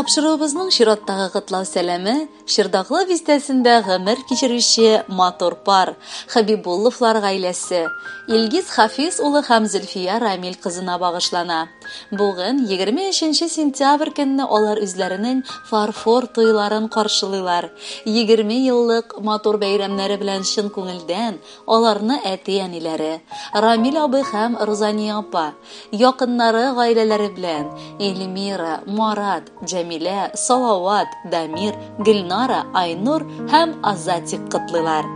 Тапшыруыбызның чираттагы котлау сәламе Чырдаклы бистәсендә гомер кичерүче матур пар, Хәбибулловлар гаиләсе, Илгиз Хафиз улы һәм Зөлфия Рамил кызына багышлана. Бүген, 23 сентябрь көнне алар үзләренең фарфор туйларын каршылыйлар. 20 еллык матур бәйрәмнәре белән чын күңелдән аларны әти-әниләре, Рамил абый һәм Рузания апа, Якыннары гаиләләре белән, Эльмира, Марат, Җәмилә, Салават, Дамир, Гөлнара, Айнур һәм Азатик котлыйлар.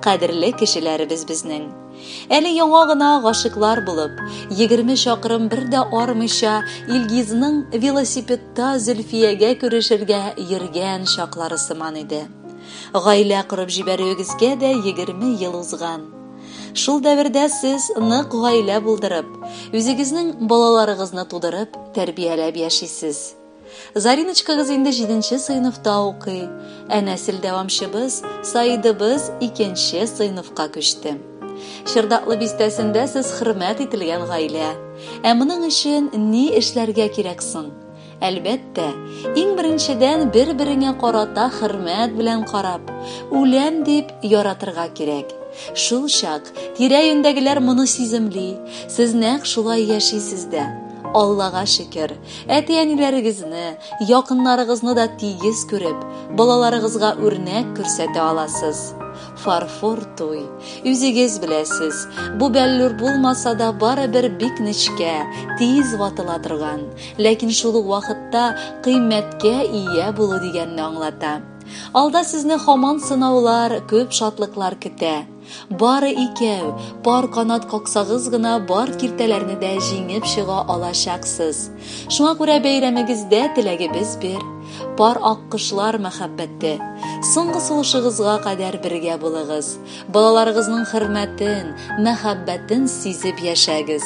Кадерле кешеләребез безнең. Әле яңа гына гашыйклар булып, 20 чакрым бер дә армыйча Илгизның велосипедта Зөлфиягә күрешергә йөргән чаклары сыман иде. Гаилә корып җибәрүегезгә дә 20 ел узган. Шул дәвердә сез нык гаилә булдырып, үзегезнең балаларыгызны тудырып, тәрбияләп яшисез. Зариночкагыз инде җиденче сыйныфта укый, ә нәсел дәвамчыбыз Саидыбыз икенче сыйныфка күчте. Чырдаклы бистәсендә сез хөрмәт ителгән гаилә. Ә моның өчен ни эшләргә кирәк соң? Әлбәттә, иң беренчедән бер-береңә карата хөрмәт белән карап, үләм дип яратырга кирәк. Шул чак тирә-юньдәгеләр моны сиземли, сез нәкъ шулай яшисез дә. Аллага шөкер, әти-әниләрегезне, якыннарыгызны да тигез күреп, балаларыгызга үрнәк күрсәтә аласыз. Фарфор туй. Үзегез беләсез, бу бәллүр булмаса да барыбер бик нечкә, тиз ватыла торган. Ләкин шул ук вакытта кыйммәткә ия булу дигәнне аңлата. Алда сезне һаман сынаулар, күп шатлыклар көтә. Бары икәү, пар канат каксагыз гына бар киртәләрне дә җиңеп чыга алачаксыз. Шуңа күрә бәйрәмегездә теләгебез бер, пар аккошлар мәхәббәте. Соңгы сулышыгызга кадәр бергә булыгыз. Балаларыгызның хөрмәтен, мәхәббәтен сизеп яшәгез.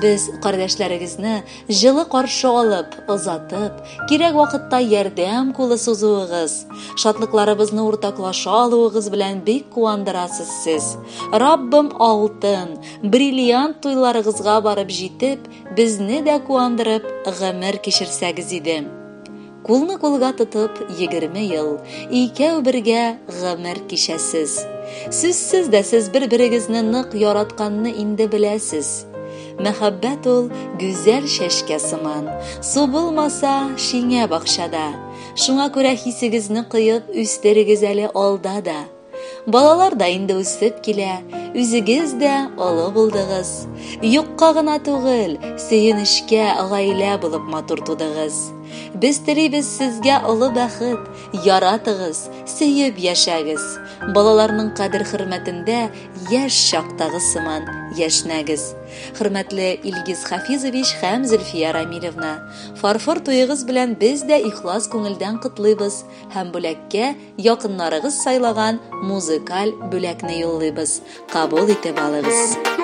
Без кардәшләрегезне җылы каршы алып, озатып, кирәк вакытта ярдәм кулы сузуыгыз, шатлыкларыбызны уртаклаша алуыгыз белән бик куандырасыз сез. Раббым алтын, бриллиант туйларыгызга барып җитеп, безне дә куандырып, гомер кичерсәгез иде. Кулны кулга тотып, 20 ел, икәү бергә гомер кичәсез. Сүзсез дә сез бер-берегезне нык яратканны инде беләсез. Мәхәббәт ул гүзәл чәчкә сыман, су булмаса, шиңә бакчада. Шуңа күрә хисегезне коеп үстерегез әле алда да. Балалар да инде үсеп килә, үзегез дә олы булдыгыз. Юкка гына түгел, сөенечкә гаилә булып матур тудыгыз. Без телибез сезгә олы бәхет, яратыгыз, сөеп яшәгез. Балаларның кадер-хөрмәтендә яшь чактагы сыман яшьнәгез. Хөрмәтле Илгиз Хафизович һәм Зөлфия Рамилевна, фарфор туегыз белән без дә ихлас күңелдән котлыйбыз һәм бүләккә Якыннарыгыз сайлаган музыкаль бүләкне юллыйбыз. Кабул итеп алыгыз.